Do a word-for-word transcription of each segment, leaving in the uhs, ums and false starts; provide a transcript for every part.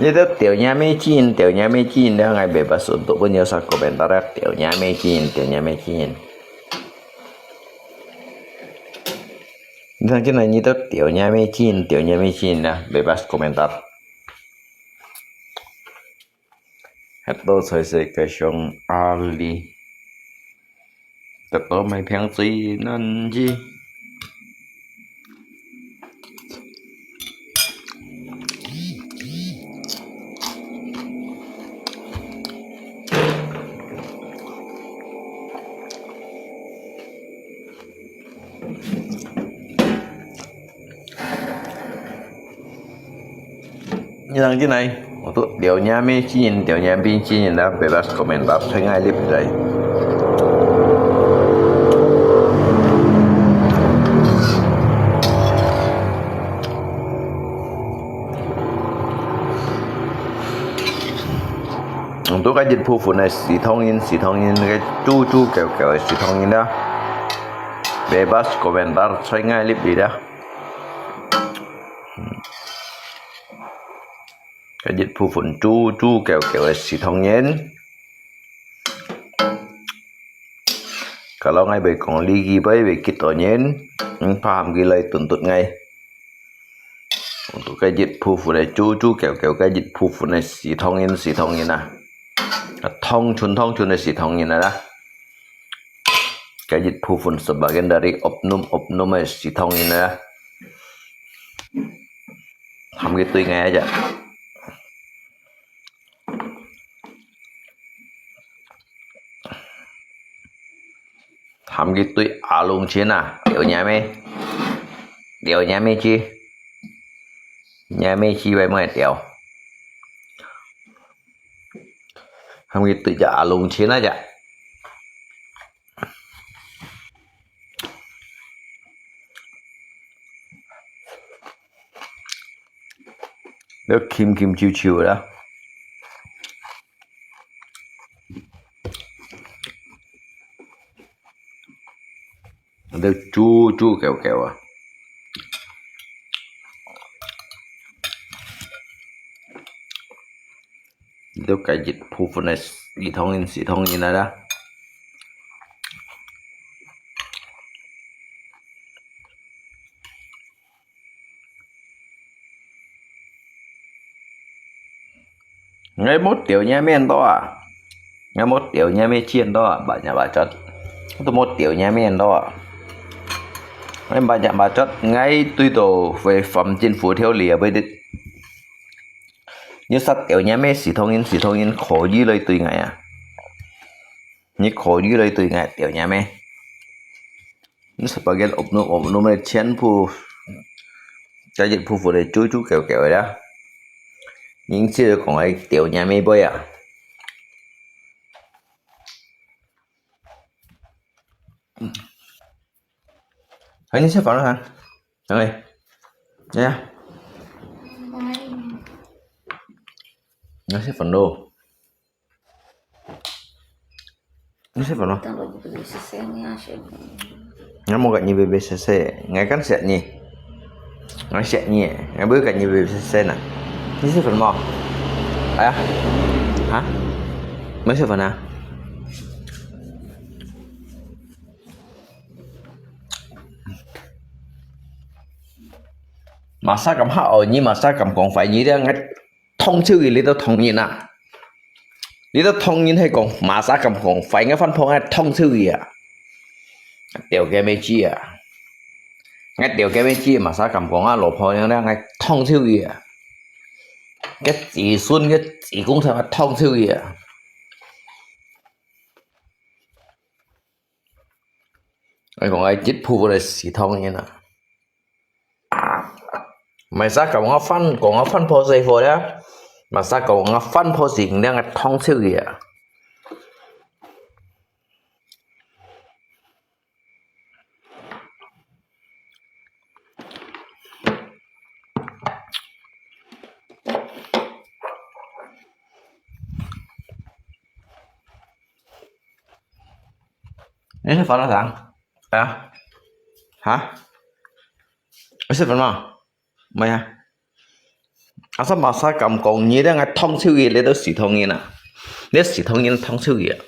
你都調若咩煎，調若咩煎，了，𠊎bebas untuk pun有sa komentar ya，調若咩煎，調若咩煎。你看，今日你都調若咩煎，調若咩煎啦，bebas komentar。 Ito sa seke siyong ali. Ito may piang si nanji. Yang jinai, untuk 料若咩煎，料若咩煎啦，bebas komentar，在𠊎live在。Untuk該一部分个視聽人，視聽人，該豬豬狗狗个視聽人啦，bebas komentar，在𠊎live在啦。 該一部分豬豬狗狗个視聽人，kalau𠊎會講這句話，會幾多人，嗯，paham佢來tuntut𠊎。Untuk該一部分个豬豬狗狗，該一部分个視聽人，視聽人啊，啊，當全當全个視聽人啊啦。 Kajit phufun sebagian dari oknum-oknum e sithongin ya. Ham ki tui ngai aja. Ham ki tui alung chin a, liu nyame. Liu nyame chi. Nyame chi bai mo liu. Ham ki tui ja alung chin aja. Liu kim kim chiu chiu da. Liu chu chu kêu kêu a. Liu kajit phufun e sithongin sithongin a da. Ngai mo tiu nyame ndo a. Ngai mo tiu nyame chien ndo a, banyak bacot. Tu mo tiu nyame ndo a. Ngai banyak bacot, ngai tui to về phạm chính phủ theo lý a bai dit. Ni sa tiu nyame sithongin sithongin kho yi loi tui ngai a. Ni kho yi loi tui ngai tiu nyame. Ni sebagian oknum-oknum e chien phu. Kajit phufun e chu chu kêu kêu da. Ning chi kong ai tiu nyame bai a. Hai, ni siapa ha? Hai. Ya. Ni siapa lo? Ni siapa lo? Ngai mo kat ni bebe sese. Ngai kan siap ni. Ngai siap ni. Ngai boleh kat ni bebe sese na. Ni siapa mo? Ayah. Ha? Ni siapa na? Masa kam ha o ni masa kam kong fai ni dia ngat. 燙手佢，這兜燙人啊！這兜燙人係講，麼儕敢講壞𠊎飯泡𠊎燙手佢啊！吊佢尾指啊！𠊎吊佢尾指，麼儕敢講𠊎老婆恁樣𠊎燙手佢啊！佢子孫佢子公頭𠊎燙手佢啊！𠊎講𠊎一步步來死燙人啊！ 麼儕敢講𠊎飯講𠊎飯泡細火了，麼儕講𠊎飯泡死人了，𠊎燙手佢啊！你食飯了啥？啊？哈？你食飯嗎？ 毋係啊！啊，麼儕敢講你這𠊎燙手佢，這兜死燙人啊！這死燙人燙手佢啊！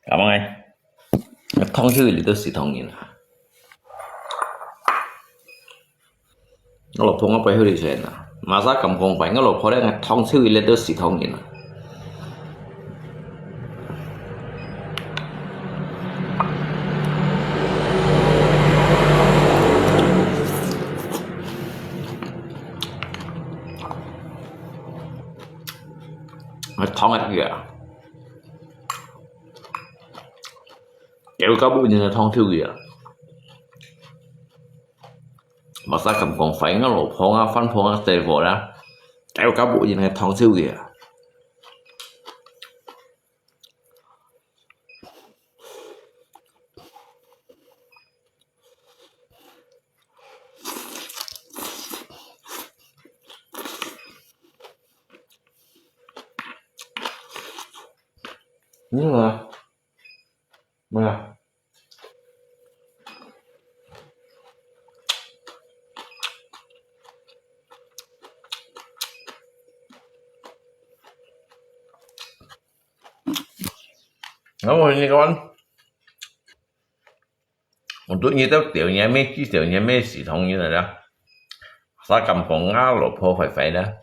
敢講欸？燙手佢這兜死燙人啊！𠊎老婆𠊎背後裡出現啊！麼儕敢講壞𠊎老婆這𠊎燙手佢這兜死燙人啊！𠊎燙佢啊！ 吊佢尾指𠊎燙手佢啊！麼儕敢講壞𠊎老婆𠊎飯泡𠊎細火了，吊佢尾指𠊎燙手佢啊！ 你呢？沒有。然後我那個，我對你兜吊你尾指吊你尾指死燙人來了，麼儕敢講𠊎老婆壞壞了，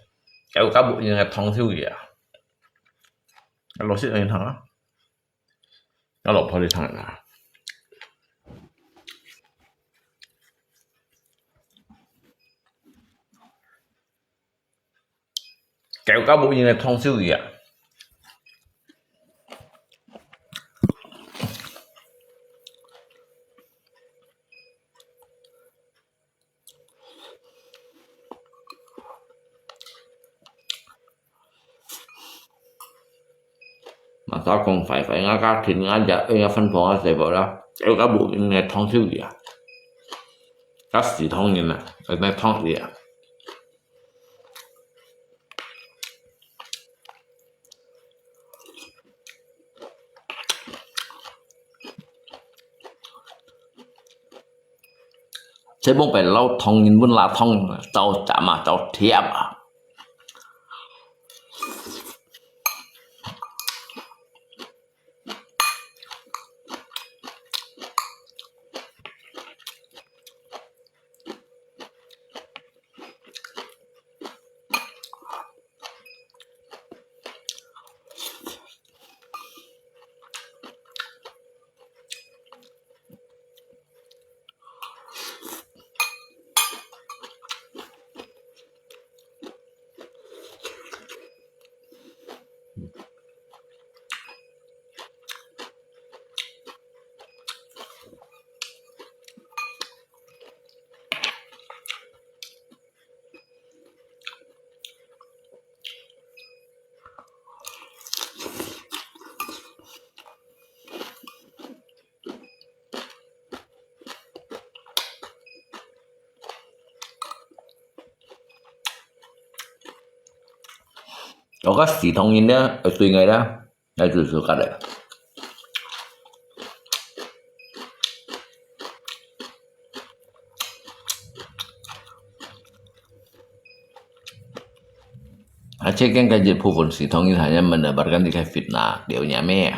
吊佢尾指𠊎燙手佢啊！ 老實同你講啊，𠊎老婆在聽啊。吊佢尾指𠊎燙手佢啊！ 麼儕講壞壞𠊎家庭𠊎爺𠊎飯泡𠊎細火了，吊佢尾指𠊎燙手佢啊！該死燙人啊，𠊎來燙佢啊！ 這幫白老燙人分𠊎燙，走站啊走貼啊！ 𠊎个死燙人呢，愛對𠊎啦，來做做个咧。Aceh kan gaji pupun si thong in hanya menyebarkan di covid na, dia punya meh.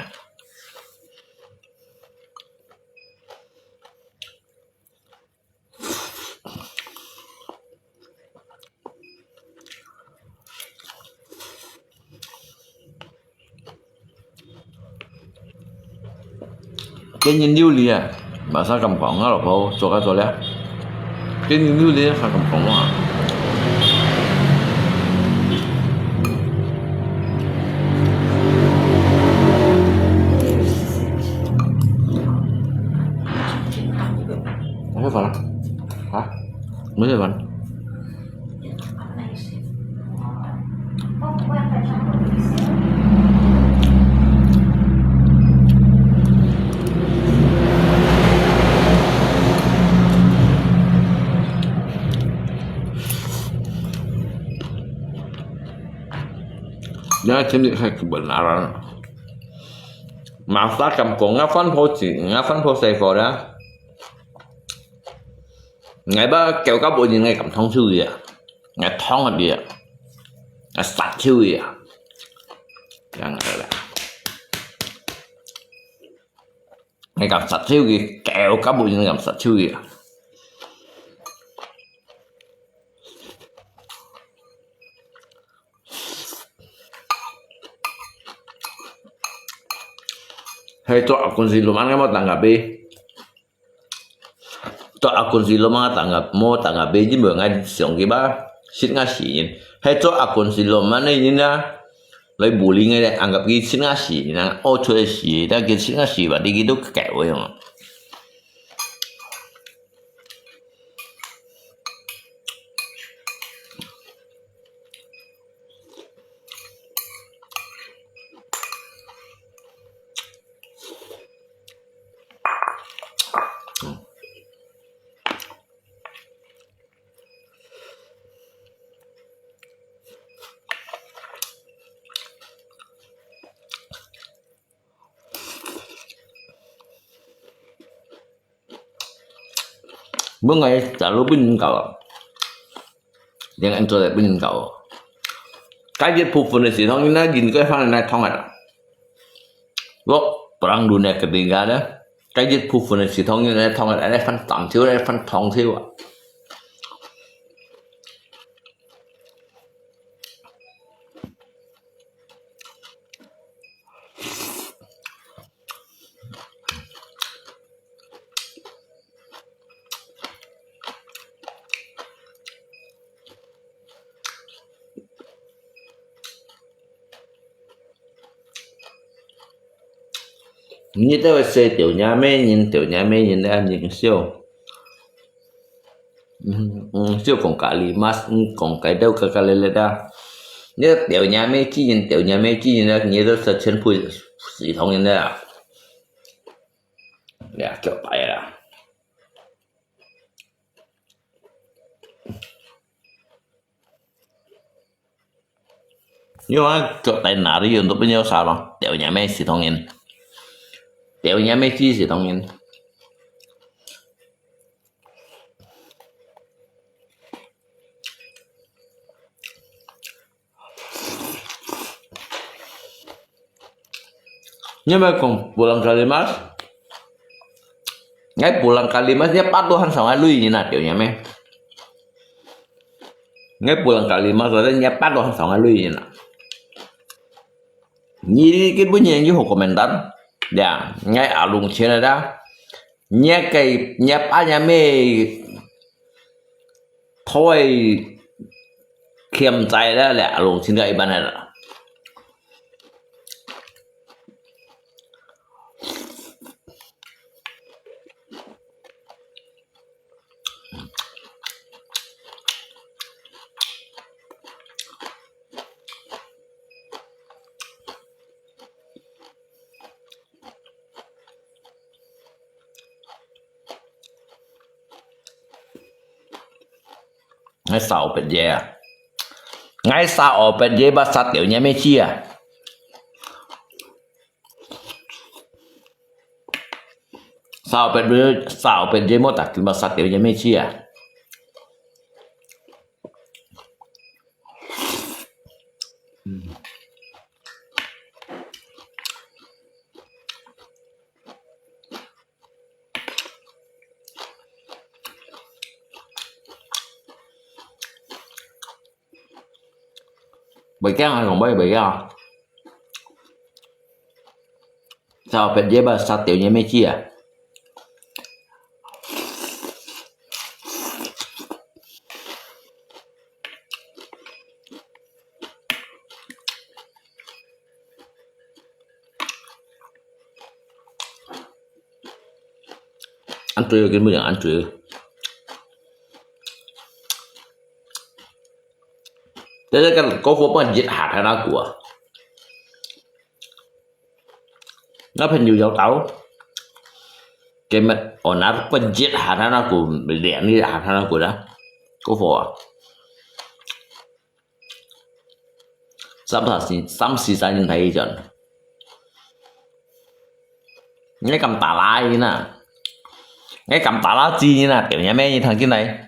Cái nhìn lưu lý à, mà sao cầm cỏng ngó lộc bố, chua cá chua lé. Cái nhìn lưu lý sao cầm cỏng à. Không phải là, hả? Mới phải bắn. Nhớ chém điện thoại của bẩn áo đó. Mà phát cầm của ngã phân phố chỉ, ngã phân phố xe của đó. Ngày ba kéo các bộ nhìn ngày cảm thông sư gì à? Ngày thông hạt gì à? Ngày sạch sư gì à? Yang ada. Ngày cảm sạch sư gì? Kéo các bộ nhìn ngày cảm sạch sư gì à? Hay cho akun si luman ka mo tanggapi. Cho akun si luman tanggap mo tanggapi jin bo ngai siong ki ba. Sit nga si yin. Hay cho akun si luman ne yin na. Lai buli ngai anggap ki sit nga si yin na. O cho si ta ki sit nga si ba di ki tu kẹo yong. Mơ ngai chả lu pin kau. Yang ăn cho lại pin kau. Cái giết phu phun này chỉ thông na gìn cái phan này thông à. Lo, perang dunia ketiga đó. Cái giết phu phun này chỉ thông na thông à, ada phan tang thiếu, ada phan thông thiếu à. Nyi tao se tiểu nhà mẹ人, tiểu nhà mẹ人咧，anh nhìn siêu. Siêu con cá li mas, con cái đâu cá cá lê lê đa. Nyi tiểu nhà mẹ chỉ nhìn, tiểu nhà mẹ chỉ nhìn là nyi tao sa chen pui sĩ thông nhìn đa. Nè, kiểu bài à. Yo a, kok tai nari untuk penyo sa lo. Teo nyame si tongin. Teo nyame si si tongin. Nyo ba kong pulang kalimas. Ngai pulang kalimas, nyo pa tuhan sa ngai lui ni na, teo nyame. Ngai pulang kalimas, nyo pa tuhan sa ngai lui ni na. Nyi kit bu nyi nyi ho komentar. Ya, ngai alung chen da. Nyi kai, nyi pa nyame. Thoi kiam zai da le alung chen da iban da. Ngai sao pet ye a. Ngai sao pet ye ba sa teo nyame chi a. Sao pet ye, sao pet ye mo ta kin ba sa teo nyame chi a. Bơi keng ai kong bơi bơi keng. Sao pet ye ba sa têu nye me chi à. Ăn chuối, cái mùi ăn chuối. Thế cái có phố bao nhiêu hạt hay là của. Nó phải nhiều dấu tấu. Cái mà ở nó bao nhiêu hạt hay là của, để đi hạt hay là của đó. Có phố à. Sắm sa si, sắm si sa nhìn thấy chọn. Ngay cầm tả lá gì nè. Ngay cầm tả lá chi gì nè, tiểu nhà mẹ nhìn thằng kia này.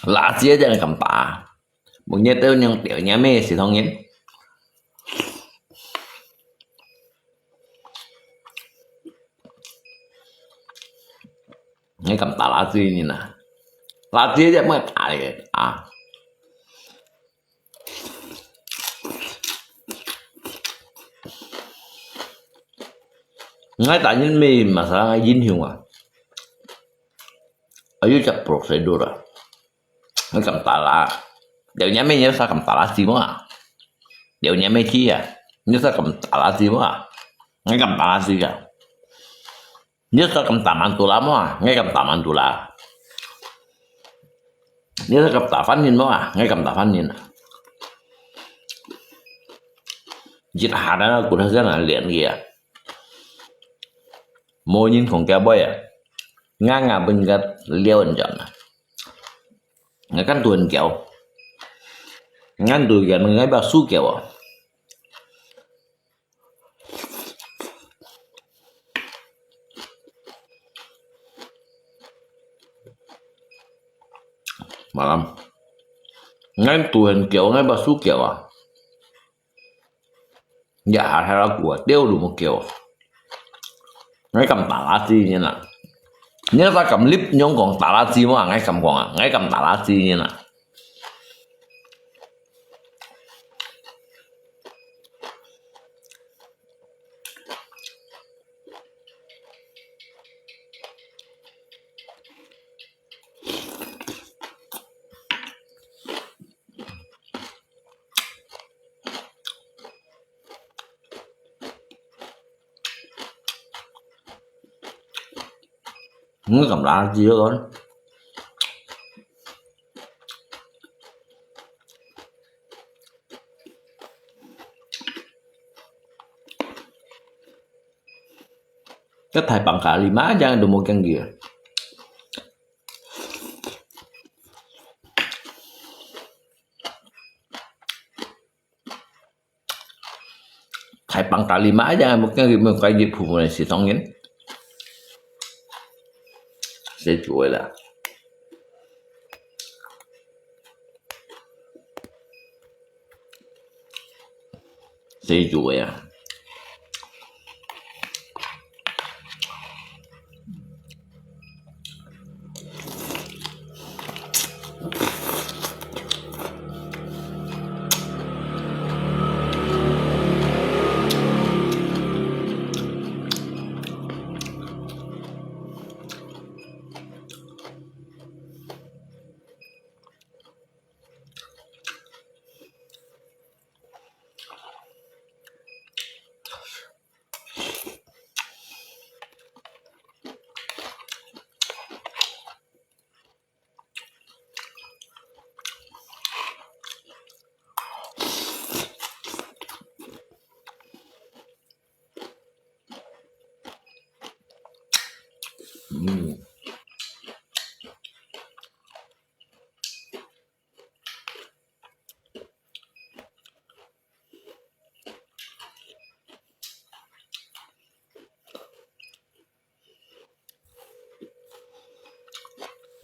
Lá chi chứ là cầm tả. Một nhát tao nhung tiểu nhà mẹ xí thông nhìn. Ngay cầm tả lá chi nhìn nè. Lá chi chứ mới tả đi à. Ngay tả nhìn mi mà sao ngay dính hiu à. Ayu chắc prosedur à. Ngay cầm tả lá. Tiểu nhà mẹ nhớ sao cầm tả lá chi mà. Tiểu nhà mẹ chi à. Nhớ sao cầm tả lá chi mà. Ngay cầm tả lá chi à. Nhớ sao cầm tả màn tù lá mà. Ngay cầm tả màn tù lá. Nhớ sao cầm tả phát nhìn mà. Ngay cầm tả phát nhìn. Jit hạt đó cũng là rất là liền kìa. Mô nhìn không kéo bơi à. Ngã ngã bên gạt liêu anh chọn à. Ngã căn tuần kéo. Ngăn tù gạt ngay bao su kéo à. Malam. Ngan tuần kéo ngan bao su kéo à. Dạ hạt hạt là của tiêu đủ một kéo. Ngay cầm tả lá chi như nè. Nhớ ta cầm lip nhông còn tả lá chi mà ngay cầm còn à. Ngay cầm tả lá chi như nè. Ngứa cầm lá chi đó. Cái thai bằng cả lì má chang đồ một chang kìa. Thai bằng cả lì má chang một chang kìa một cái gì phù này xì thông yên. Sẽ chuối là. Dễ dụ à.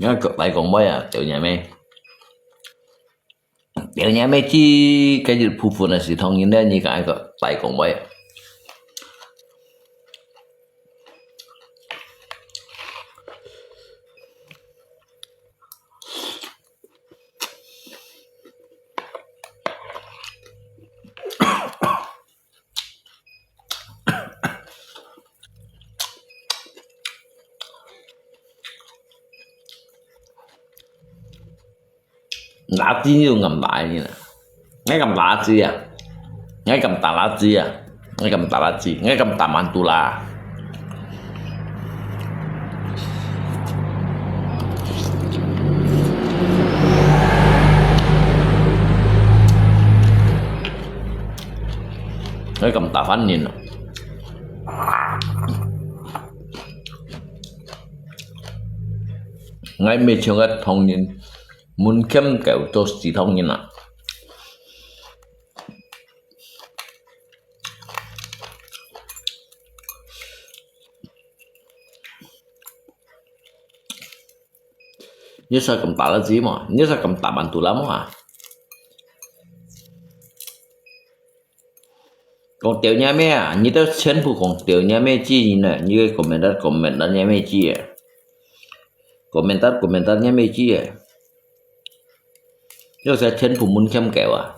𠊎个大公妹啊，丟你咩？丟你咩？只个日普分个時，當然咧，你个个大公妹啊。垃圾又咁大呢？你咁垃圾啊？你咁大垃圾啊？你咁大垃圾？你咁大曼都拉啊？你咁大番人啊？ 𠊎乜像个唐人，門檻高到死唐人啊！你使咁大个字嘛？你使咁大曼都拉嘛？講丟你咩啊？你兜全部講丟你咩字呢？你个komentar komentar你咩字啊？Komentar komentar你咩字啊？你使全部門檻高啊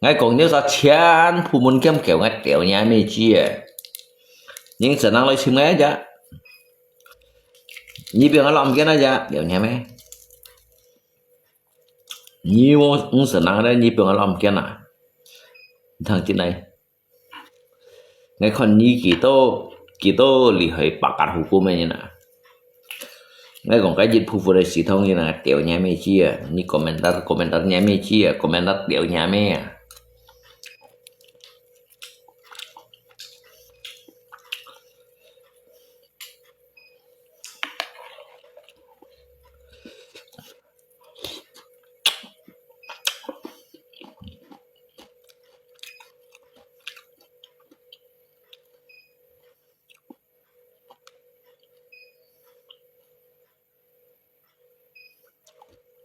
？𠊎講你使全部門檻高，𠊎丟你咩字啊？你只能來尋𠊎呀？你變𠊎老母見啊呀？丟你咩？ 你無，毋使人咧，你分𠊎老母見啊？你聽真來，𠊎看你幾多，幾多厲害，百家無過咩人啊？𠊎講該一部分个系統人啊，丟你咩字啊？你komentar，komentar你咩字啊？Komentar丟你咩啊？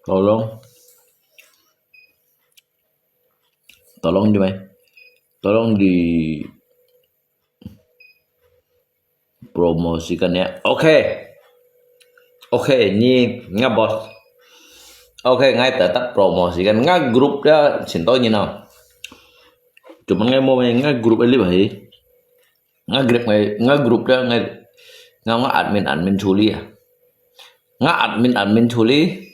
Tolong. Tolong di mai. Tolong di promosikan ya. Oke. Oke, ni ngabos. Oke, ngai tetap promosikan. Nga grup dia cinta ni na. Cuma ngai mau main nga grup ali bahi. Nga grup ngai, nga grup dia ngai, nga nga admin admin chuli ya. Nga admin admin chuli.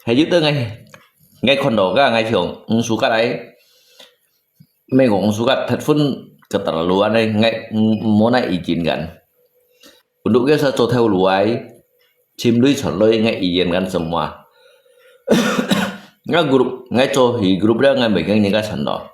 Hai yu te ngai, ngai kondo ka ngai fiong, ngsuka lai. Mê ngong sukat thất phun keterlaluan ai ngai, mô nai izin kan. Untuk kia sa cho theo luai, chim lui chọn lui ngai izin kan semua. Ngai grup, ngai cho hi grup dia ngai mê keng ni ka chọn đó.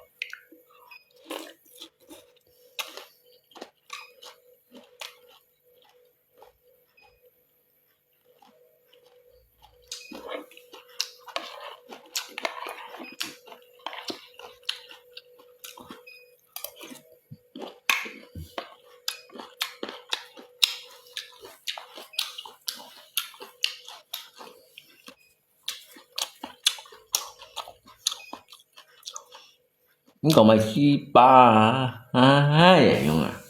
你講麼个西巴啊？哎呀，用啊！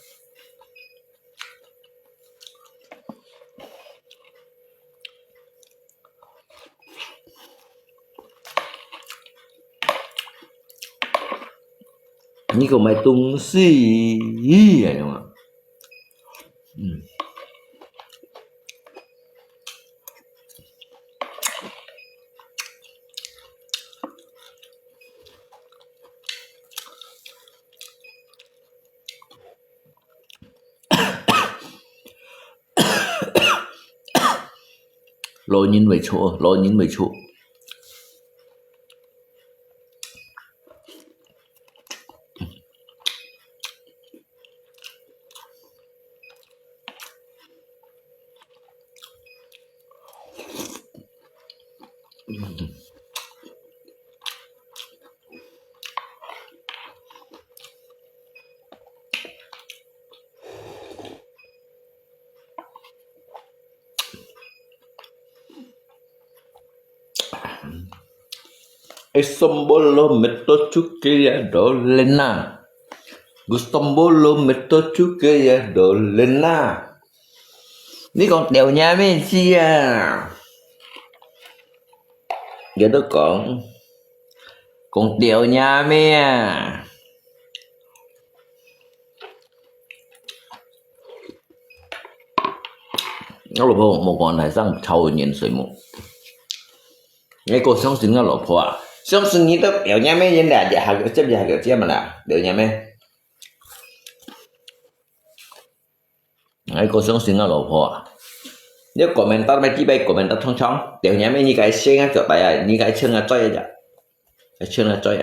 你講麼个東西啊？用啊！嗯。 老人為主，老人為主。Esómbolo me tochukea dolena. Gustómbolo me tochukea dolena. 你講掉若姆子啊？有得講，講掉若姆啊！我老婆無講來上朝文言水母。你過相信我老婆啊？相信你都掉若姆人啦，這下个，這下个，這麼啦，掉若姆。 𠊎个相信𠊎老婆啊，你komentar，每禮拜komentar長長，掉若姆你个先啊，做大啊，你个穿啊，做啊，穿啊，做啊，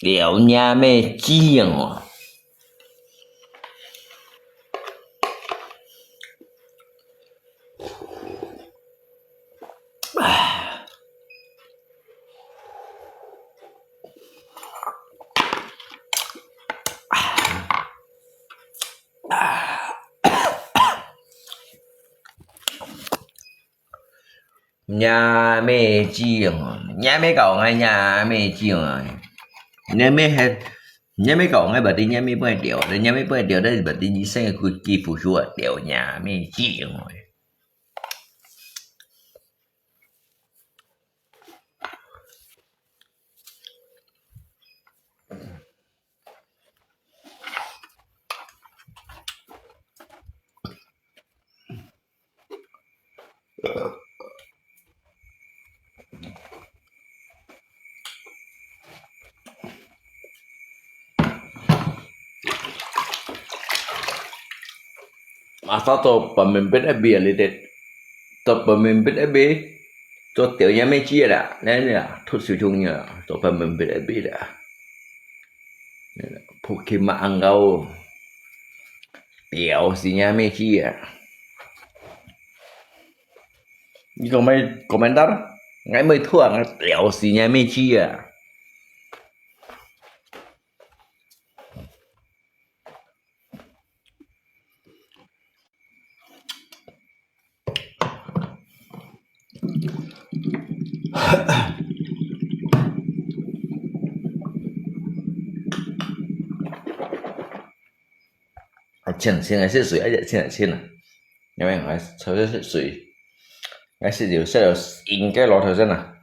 掉若姆子啊！ 若姆子哦，若姆教𠊎若姆子哦，若姆係，若姆教𠊎，berarti若姆分佢掉，若姆分佢掉，berarti一生个幾，幾乎就掉若姆子哦。 Masa to pemimpin F B啊，你兜，to pemimpin F B，做掉若姆子啦，你啊，脱手中啊，做pemimpin F B啦。Pukimak angkau，掉死若姆子啊！你講麼个komentar？𠊎無錯啊，𠊎掉死若姆子啊！ 啊，請，請來食水，哎呀，請來，請來。因為𠊎偷偷食水，𠊎食了，食了應該老頭先啊。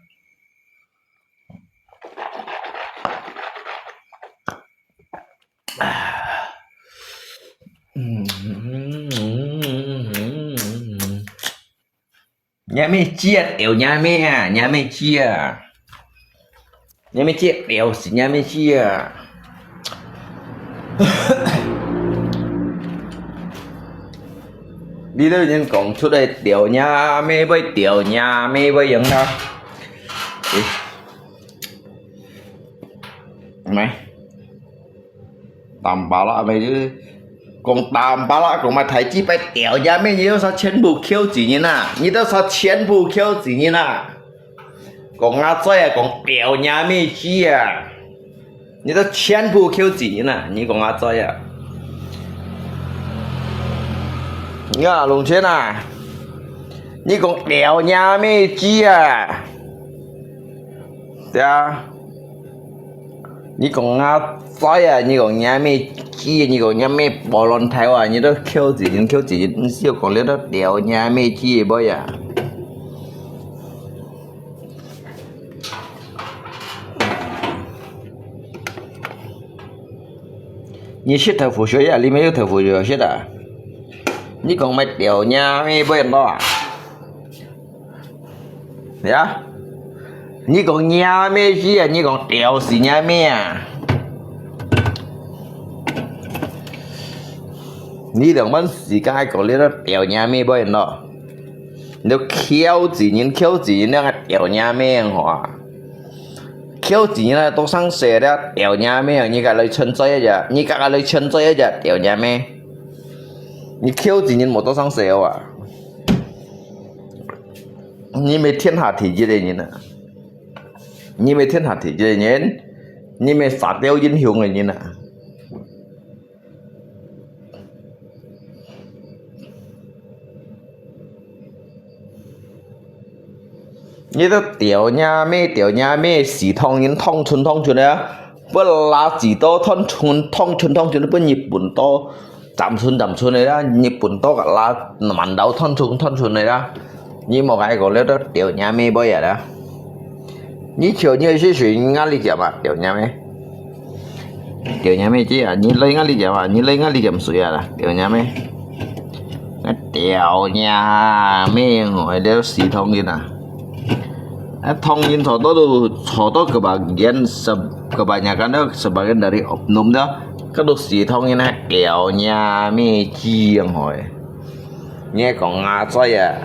若姆子啊，掉若姆啊，若姆子啊！若姆子啊，掉死若姆子啊！你兜人講出來掉若姆會，掉若姆會贏啦！誒，來。 Tampalak，講Tampalak，講麼个大雞排掉若姆，你兜儕全部噭死人啊！你兜儕全部噭死人啊！講𠊎知啊，講掉若姆子啊！你兜全部噭死人啊！你講𠊎知啊！你啊，龍泉啊，你講掉若姆子啊！ 對啊，你講𠊎知啊，你講若姆子，你講若姆啵啷頭啊，你兜噭死人，噭死人，毋使講了，都掉若姆子个尾啊！你食豆腐屑呀？裡面有豆腐屑啊？你講麼个掉若姆尾啊？ 呀，你講若姆子啊，你講掉死若姆啊！你兩分時間還講你兜掉若姆尾咯？你兜噭死人，噭死人，你還掉若姆啊？噭死人啊，多生事了，掉若姆啊！你家來存在一隻，你家來存在一隻，掉若姆！你噭死人無多生事啊！ 你係天下第一个人啊！你係天下第一个人，你係射雕英雄个人啊！你都屌你阿妹，屌你阿妹，死唐人唐村唐村个啊，分垃圾刀唐村唐村唐村，分日本刀斬村斬村个啦，日本刀个啦，滿刀唐村唐村个啦。你莫个个了都屌你阿妹不也啦？你求你是谁？你阿里讲嘛，屌你阿妹。Tiểu nhà mẹ chứ à, nhìn lên ngã đi kìa mà, nhìn lên ngã đi kìa mà sủi à, tiểu nhà mẹ. Nó tiểu nhà mẹ ngồi đeo xì thông đi nè. Nó thông nhìn thọ đó, thọ đó kơ bà ghen sập, kơ bà nhà cái đó, sập bà ghen dari oknum đó. Cái đó xì thông nhìn nó tiểu nhà mẹ chi ngồi. Nghe còn ngã chơi à.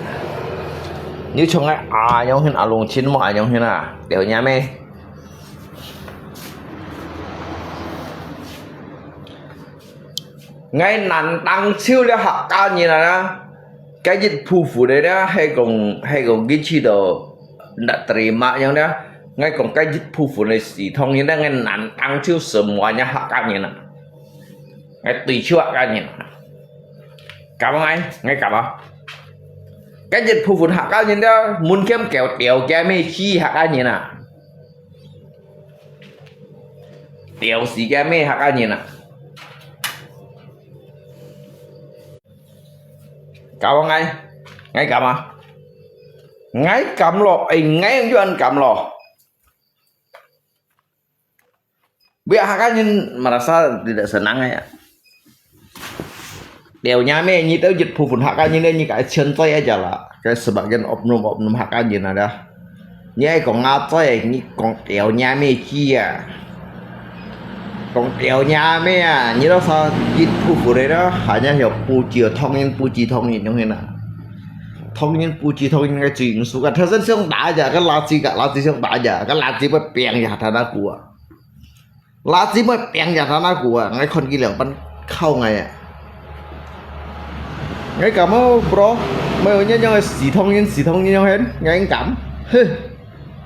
Nếu trong cái à, nhông hin à, lùng chín mà à, nhông hin à, tiểu nhà mẹ. Ngai nàn tăng chiu liá Hakka人啊，該一部分个呢，係講，係講佢去到那terima樣呢，ngai講該一部分个系統人呢，ngai nàn tăng chiu semuanya Hakka人啊，ngai對手Hakka人啊。敢啊，ngai，ngai敢啊？該一部分Hakka人呢，mun kiam kêu條件咩知Hakka人啊？ Tiểu死个咩客家人啊？搞啊，ngai，ngai敢啊？Ngai敢咯，哎，ngai yuan敢咯。Biar客家人merasa tidak senang ya. Tiểu nhà mẹ，你都一部分客家人咧，你个存在一下啦，該sebagian oknum-oknum客家人啊，你愛講啊，在你講tiểu nhà mẹ知啊，講tiểu nhà mẹ啊，你都說一部分个啦，還要有不知，當然不知，當然用个啦，當然不知，當然个最因素个，他是想打一下，个垃圾个垃圾想打一下，个垃圾會變一下，他那股啊。 Laci moi piang ya tanah ku啊，ngai看佢兩班靠ngai啊。Ngai cảm ơn bro, mai nya yang si thong yin si thong yin yang hen, ngai cảm. Heh.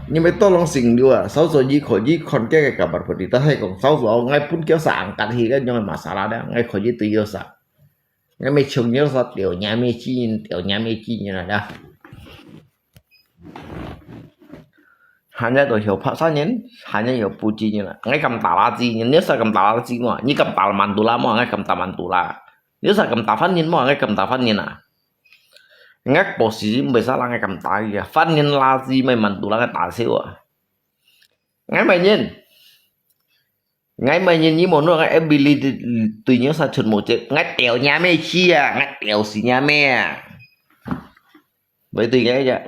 Ni mai to long sing liu à, sáu giờ一khỏi一看cái cái kabar pun đi ta hay còn sáu giờ ngai pun kiểu sa angkat hi cái yang masalah đó, ngai khỏi一tui yo sa. Ngai mai chung yo sa tiểu nhà mẹ chi yin, tiểu nhà mẹ chi yin là đó. Hanya to hiểu Pakistan yin, hanya hiểu Puji yin. Ngai kam ta Laci yin, ni sa kam ta Laci mo, ni kam ta Mandula mo, ngai kam ta Mandula. Ni sa kam ta Fan yin mo, ngai kam ta Fan yin à. Ngai posisi bai sa la ngai kam ta ya. Fan yin Laci mai Mandula ngai ta siu à. Ngai mai yin. Ngai mai yin ni mo no ngai ability tui nyo sa chun mo che. Ngai tiểu nhà mẹ chi à, ngai tiểu si nhà mẹ à. Với tùy ngay vậy,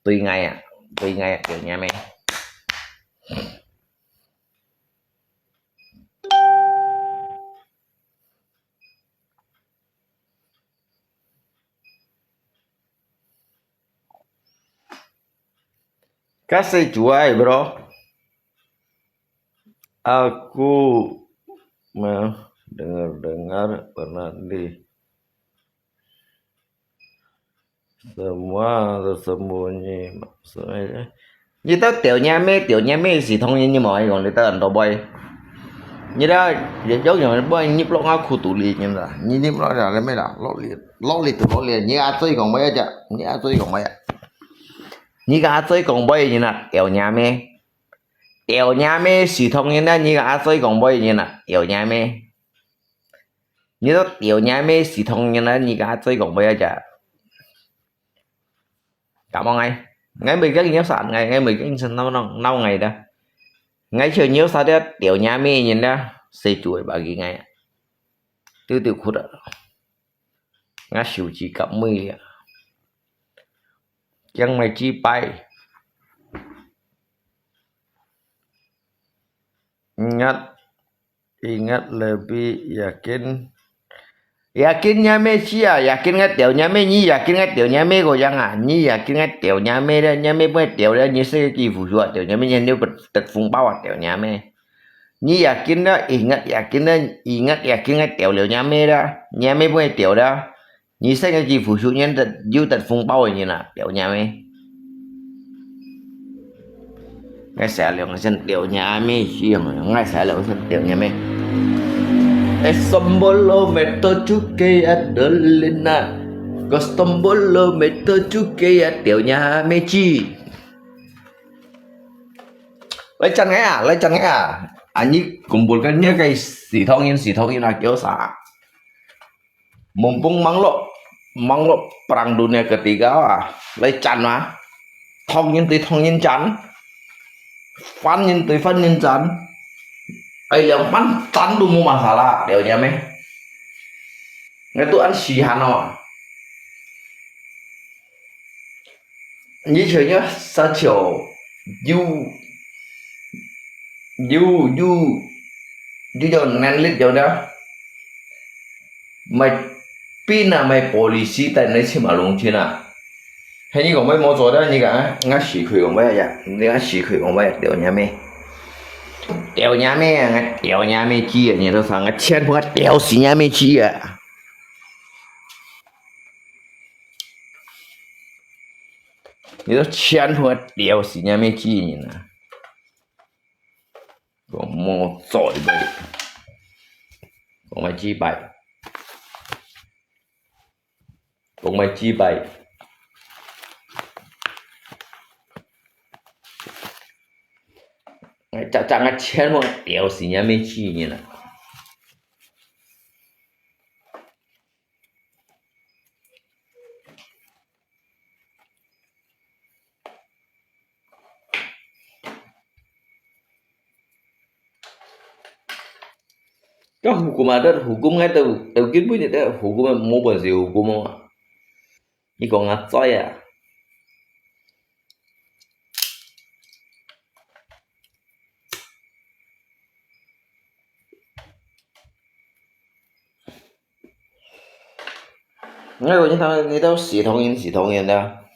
tùy ngay à, tùy ngay à, kiểu nhà mẹ. Kasi juai, bro. Aku mah dengar-dengar pernah di semua tersembunyi maksudnya. Ni ta tiểu nhà mẹ, tiểu nhà mẹ si thong ni mo ai kong ni ta ando boy. Ni ta yo yo boy ni blok ngau khu tu li ni ta. Ni ni blok la le me la, lo li, lo li tu lo li. Ni a zui kong boy ja, ni a zui kong boy. Ni ka a zui kong boy ni na tiểu nhà mẹ. Tiểu nhà mẹ si thong ni na ni ka a zui kong boy ni na tiểu nhà mẹ. Ni to tiểu nhà mẹ si thong ni na ni ka a zui kong boy ja. Cảm ơn ngai. Ngai mười các nhớ sẵn ngai, ngai mười các sinh nâu nâu nâu ngai đó. Ngai chưa nhớ sao đó tiểu nhà mẹ ni đó, sẽ chuối bà ghi ngai. Từ từ khu đó. Ngai siu chỉ cặp mười à. Chẳng mày chi bay. Ingat, ingat lebih yakin. Yakin nhà mẹ chi à, yakin ngai tiểu nhà mẹ ni, yakin ngai tiểu nhà mẹ có yang à, ni yakin ngai tiểu nhà mẹ đó, nhà mẹ bơi tiểu đó, ni sẽ cái vụ dọa tiểu nhà mẹ ni nếu bật tật phung bao à tiểu nhà mẹ. Ni yakin đó, ingat yakin đó, ingat yakin ngai tiểu liu nhà mẹ đó, nhà mẹ bơi tiểu đó. Ni sẽ cái gì vụ dọa nhân tật, yu tật phung bao ni na, tiểu nhà mẹ. Ngai sa liu ngai sen tiểu nhà mẹ, siang ngai sa liu sen tiểu nhà mẹ. Esambolo meto chuke adolina. Kau setombol lo meto juga ya, teo nya meji. Lai can ngai ah, lai can ngai ah. Ani kumpulkan nya kay sitongin, sitongin ah kiosa. Mumpung manglo, manglo perang dunia ketiga ah. Lai can ah. Tongin ti tongin can. Fanin ti fanin can. Ai liang pan can tu mu masalah, teo nya me. Ngai tu an sihan oh. Ni cheu nya sa cheu. Yu. Yu, yu. Yu jau nan lit jau da. Mai pina mai polisi tai nai chim alung china. Hai ni kong mai mo zo da ni ka, nga si khui kong mai ya. Ni nga si khui kong mai ya, teo nya me. Teo nya me, nga teo nya me chi ya, ni to sa nga chen phung teo si nya me chi ya. Ni to chen phung teo si nya me chi ni na. Kong mo zo i bai. Kong mai chi bai. Kong mai chi bai. Ngai chak chak ngai chen phung teo si nya me chi ni na. Ka hukum ada, hukum ngai teu, teu kin pun ni teu hukum mo pun si hukum ah. Ni kong nga zai ah. Ngai ko ni tang ni tau sitongin sitongin da.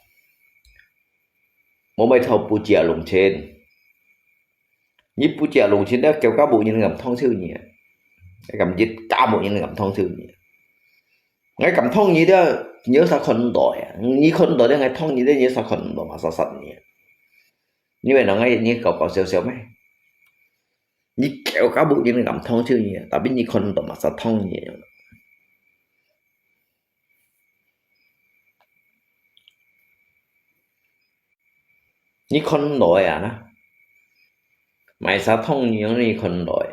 Mo mai tau bu jia lung chen. Ni bu jia lung chen da kêu ka bu nyin ngam tong cheu ni. Ngai kam jit ka bu nyin ngam tong cheu ni. Ngai kam tong ni da, ni sa kon doi. Ni kon doi da ngai tong ni da ni sa kon doi ma sa sat ni. Ni mai nang ngai ni kau kau siau siau mai. Ni kêu ka bu nyin ngam tong cheu ni, tapi ni kon doi ma sa tong ni. Ni kon doi ah na. Mai sa tong ni ni kon doi.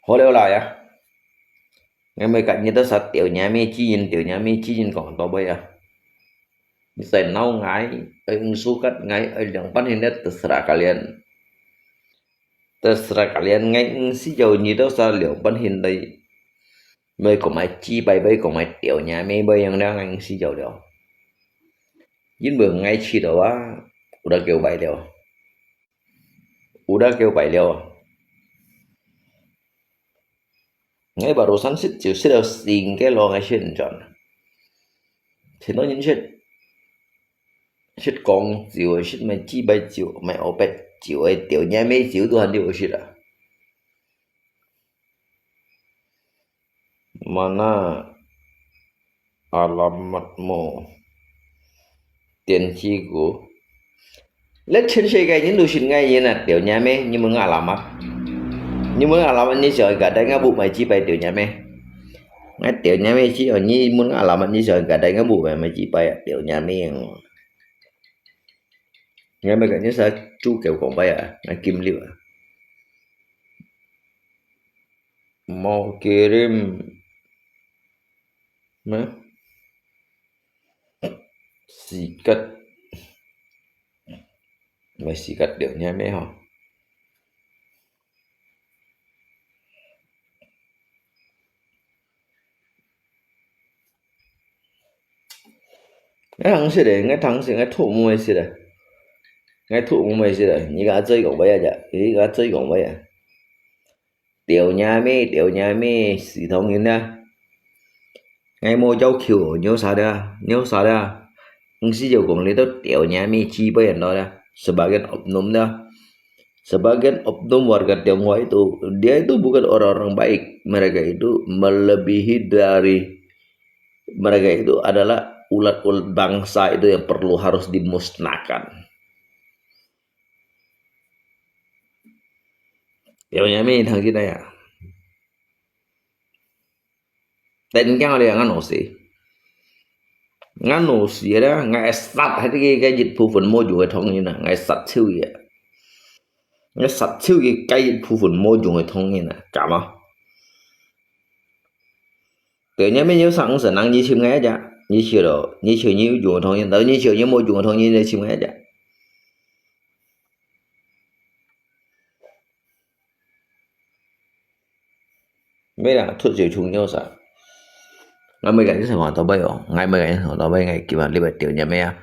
Hoi liu lai ah. Ngai mai kat ni to sa teo nya me chi yin, teo nya me chi yin kong to bai ah. Ni sai nau ngai, ai ung su kat ngai, ai liang pan hin da terserah kalian. Terserah kalian ngai ung si jau ni to sa liang pan hin dai. Bai kong mai chi bai, bai kong mai teo nya me bai yang da ngai ung si jau liao. Yin bai ngai chi to ah, udah kêu bai liao. Udah kêu bai liao. Ngai barusan sit chiu sit au sing ke lo ngai sit jon. Sit no nyin sit. Sit kong chiu, sit mai chi bai chiu, mai opet chiu, ai teo nya me chiu tu han diu sit ah. Mana alamatmu? Tian chi gu. Leh chen se kai nyin lu sin ngai yin ah, teo nya me, ni mun alamat. Ni mun alamat ni siau ka dai nga bu mai chi bai teo nya me. Ngai teo nya me chi, ni mun alamat ni siau ka dai nga bu mai mai chi bai ah, teo nya me. Ngai mai ka ni sa chu kêu kong bai ah, ngai kim liu ah. Mau kirim. Meh. Sikat. Mai sikat teo nya me ho. Ngai thang sit eh, ngai thang sit, ngai thu mu mai sit eh. Ngai thu mu mai sit eh, ni ka zai kong bai ah ja, ni ka zai kong bai ah. Teo nya me, teo nya me, sitongin ah. Ngai mo jau kiu, nyo sa da, nyo sa da. Ung si jau kong li to teo nya me chi bai yan lo da. Sebagian oknum da. Sebagian oknum warga Tionghoa itu, dia itu bukan orang-orang baik. Mereka itu melebihi dari, mereka itu adalah ulat-ulat bangsa itu yang perlu harus dimusnahkan. Teo nya me thang chi dai ah. 等驚了，𠊎老死。𠊎老死了，𠊎會殺佢个，个一部分無用个唐人啊，𠊎會殺手个。𠊎殺手个，个一部分無用个唐人啊，敢啊？對，你也有三五十人，你尋𠊎一隻，你尋咯，你尋你有用个唐人，但你尋你無用个唐人，你尋𠊎一隻。 毋係啦，脫罪重要啥？𠊎毋係講你生活到尾哦，𠊎毋係講你生活到尾，𠊎今日禮拜掉你咩啊？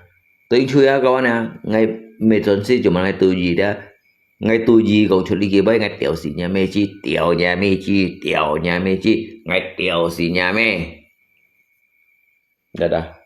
對，就係講呢，𠊎毋係專心就問𠊎對伊咧，𠊎對伊講出呢句話，𠊎掉死你咩？只掉你咩？只掉你咩？只，𠊎掉死你咩？得啦。